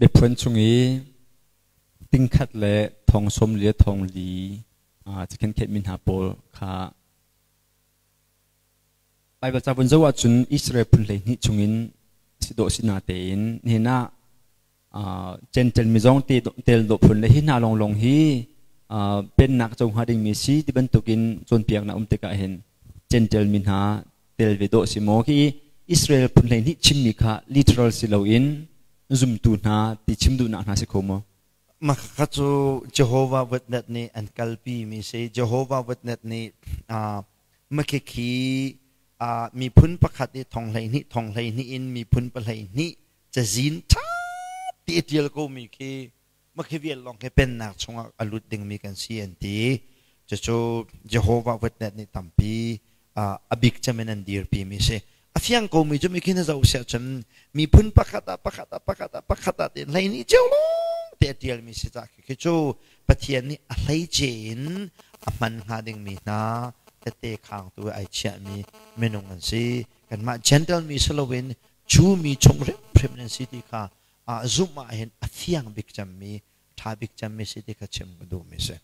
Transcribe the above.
Biaphuan chung i tingkhat le thong sawm li le thong li cakhenkhenhmi hna pawl kha Baibal ca vun zoh ahcun Israel phun 12 chungin si dawh si na tein nihin ah Gentle mi zong tel dawh phun le hi hna lawnglawng hi pennak co hnga dingmi si ti bantukin cawnpiaknak um tikah hin Gentle mi hna tel ve dawh si maw khi Israel phun 12 chimmi kha literal si loin zumtu hna ti chim duhnak hna si kho maw? Mah cu Jehovah Witness nih an kalpi mi si. Jehovah Witness nih makhikhi miphun pakhat i thong 12 thong 12 in miphun pahleihnih cazin ṭha ti a ṭial komi khi makhi vial lawng khi pennak chungah a lut dingmi kan si an ti. Cucu Jehovah Witness nih tampi a bik cem in an dirpimi si. A fiang komi cu mikhin a zoh siah cun miphun pakhat ah pakhat ah pakhat ah pakhat ah tiin 12 cio lawng te a ṭialmi si cah khi cu Pathian nih a hleice in a hman hnga dingmi hna tette khangtu ai chiahmi minung an si. Kanmah Gentile mi si loin Cu mi chung hrimhrim nan si ti kha zumh ah hin a fiang bik cemmi, ṭha bik cemmi si ti kha chim ka duhmi si.